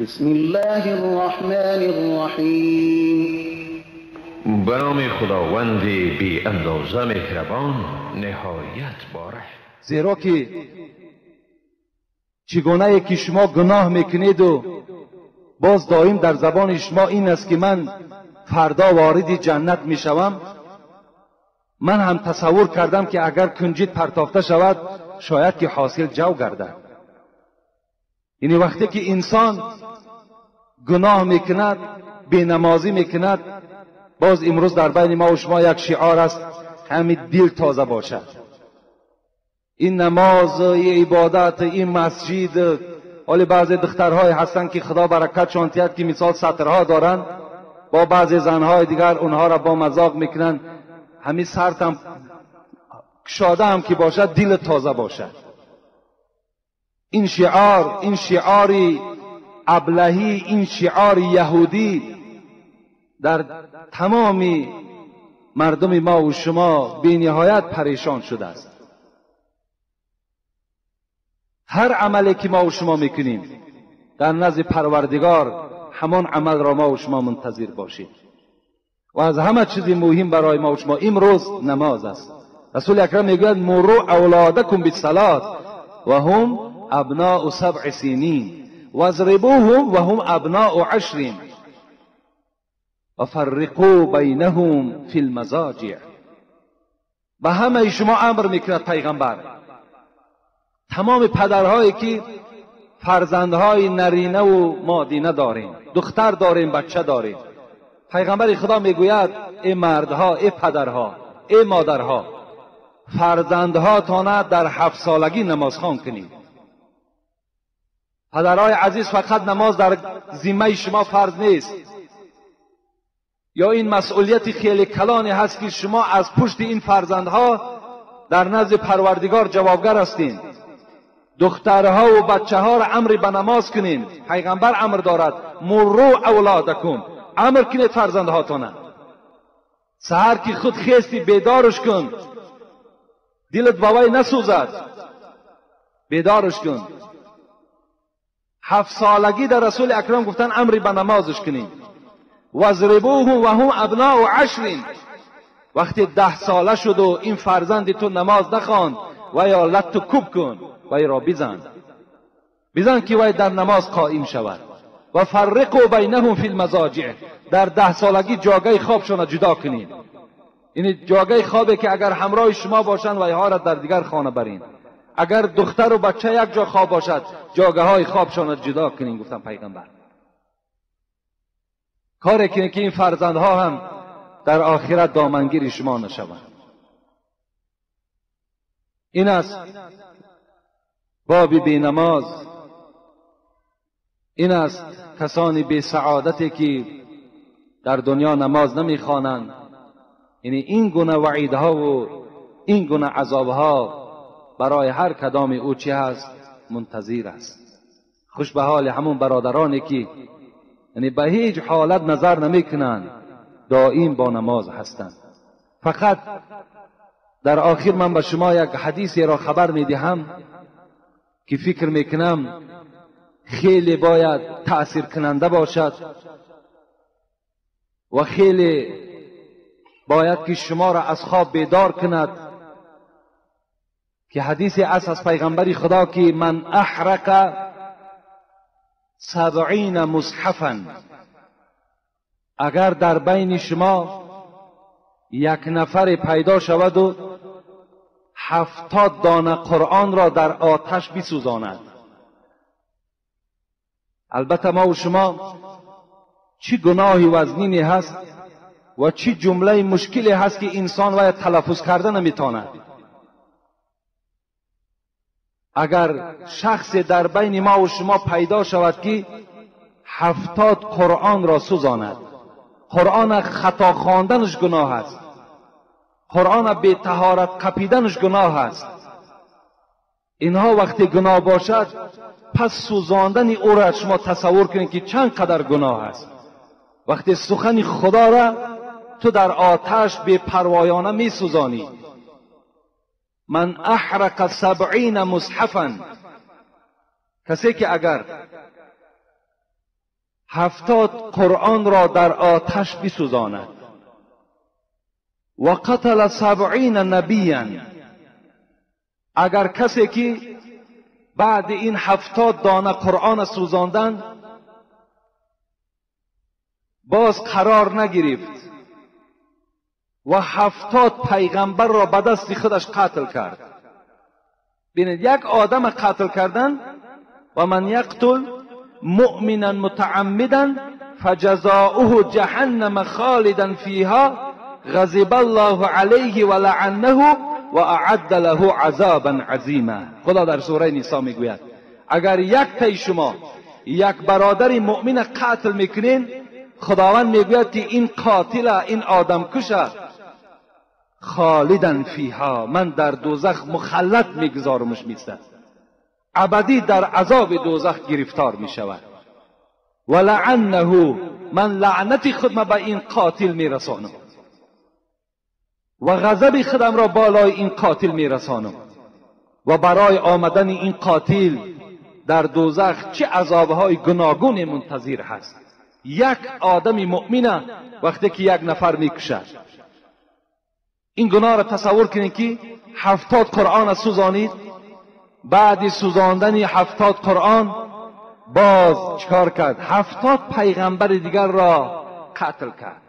بسم الله الرحمن الرحیم. به نام خداوند بی اندازه مهربان، نهایت باره. زیرا که چگونه که شما گناه میکنید و باز دائم در زبان شما این است که من فردا وارد جنت میشوم، من هم تصور کردم که اگر کنجد پرتافته شود شاید که حاصل جو گردد. یعنی وقتی که انسان گناه میکند، بینمازی میکند، باز امروز در بین ما و شما یک شعار است، همین دل تازه باشد. این نماز، این عبادت، این مسجد. حالا بعضی دخترهای هستند که خدا برکتشان دهد که مثال سطرها دارند، با بعضی زنهای دیگر اونها را با مذاق میکنند. همین سرتم کشاده هم که باشد دل تازه باشد. این شعار، این شعار ابلهی، این شعار یهودی در تمام مردم ما و شما بی نهایت پریشان شده است. هر عملی که ما و شما میکنیم در نزد پروردگار همان عمل را ما و شما منتظر باشیم. و از همه چیز مهم برای ما و شما امروز نماز است. رسول اکرم میگوید مروا اولادکم بالصلاه و هم ابناء 7 سنین واضربوهم و هم ابناء 10 و فرقوا بینهم فی المضاجع. به همه شما امر میکند پیغمبر، تمام پدرهایی که فرزندهای نرینه و مادینه داریم، دختر داریم، بچه داریم، پیغمبر خدا میگوید ای مردها، ای پدرها، ای مادرها، فرزندهاتان در 7 سالگی نماز خوان کنید. پدرهای عزیز، فقط نماز در ذمه شما فرض نیست، یا این مسئولیت خیلی کلانی هست که شما از پشت این فرزندها در نزد پروردگار جوابگر هستین. دخترها و بچه ها را امر به نماز کنین. پیغمبر امر دارد مروا اولادکم، امر کنید فرزندهاتان. سحر که خود خیستی بیدارش کن، دلت با وی نسوزد، بیدارش کن. 7 سالگی در رسول اکرم گفتن امری به نمازش کنید. واضربوهم و هم ابناء 10. وقتی 10 ساله شد و این فرزند تو نماز نخواند و یا لت کوب کن، وی را بزن، بزن که وی در نماز قائم شود. و فرقوا بینهم فی المضاجع، در 10 سالگی جاگه خوابشان جدا کنید. یعنی جاگه خوابی که اگر همراه شما باشند ویها را در دیگر خانه برین، اگر دختر و بچه یک جا خواب باشد جاگه های خوابشان جدا کنین. گفتم پیغمبر کاری کنید که این فرزندها هم در آخرت دامنگیر شما نشوند. این است باب بی نماز، این است کسانی بی سعادتی که در دنیا نماز نمیخوانند. یعنی این گونه وعیدها و این گونه عذابها برای هر کدام او چی هست؟ منتظر است. خوش به حال همون برادرانی که یعنی به هیچ حالت نظر نمیکنند، دائم با نماز هستند. فقط در آخر من به شما یک حدیثی را خبر میدهم که فکر میکنم خیلی باید تأثیر کننده باشد و خیلی باید که شما را از خواب بیدار کند، که حدیث از پیغمبر خدا که من احرق 70 مصحفا، اگر در بین شما یک نفر پیدا شود و 70 دانه قرآن را در آتش بسوزاند. البته ما و شما چی گناهی وزنینی هست و چی جمله مشکلی هست که انسان باید تلفظ کرده نمیتواند. اگر شخص در بین ما و شما پیدا شود که 70 قرآن را سوزاند، قرآن خطا خواندنش گناه است، قرآن بی طهارت قپیدنش گناه است، اینها وقتی گناه باشد پس سوزاندن او را شما تصور کنید که چند قدر گناه است. وقتی سخن خدا را تو در آتش بی پروایانه می سوزانی. من احرق 70 مصحفا، کسی که اگر 70 قرآن را در آتش بسوزاند و قتل 70 نبیا، اگر کسی که بعد این 70 دانه قرآن سوزاندن باز قرار نگرفت و 70 پیغمبر را به دست خودش قتل کرد. ببینید یک آدم قتل کردن، و من یقتل مؤمنا متعمدا فجزاؤه جهنم خالدا فیها غضب الله علیه و لعنه و اعد له عذابا عظیما. خدا در سوره نساء میگوید اگر یک تای شما یک برادر مؤمن قتل میکنین، خداوند میگوید که این قاتل، این آدم کشه، خالدا فیها، من در دوزخ مخلد میگذارمش، میستد ابدی در عذاب دوزخ گرفتار میشود. و لعنه، من لعنت خودم به این قاتل میرسانم و غضب خودم را بالای این قاتل میرسانم و برای آمدن این قاتل در دوزخ چه عذابهای گوناگون منتظر هست. یک آدم مؤمنه وقتی که یک نفر میکشد، این گناه را تصور کنید که 70 قرآن سوزانید، بعد سوزاندن 70 قرآن باز چکار کرد؟ 70 پیغمبر دیگر را قتل کرد.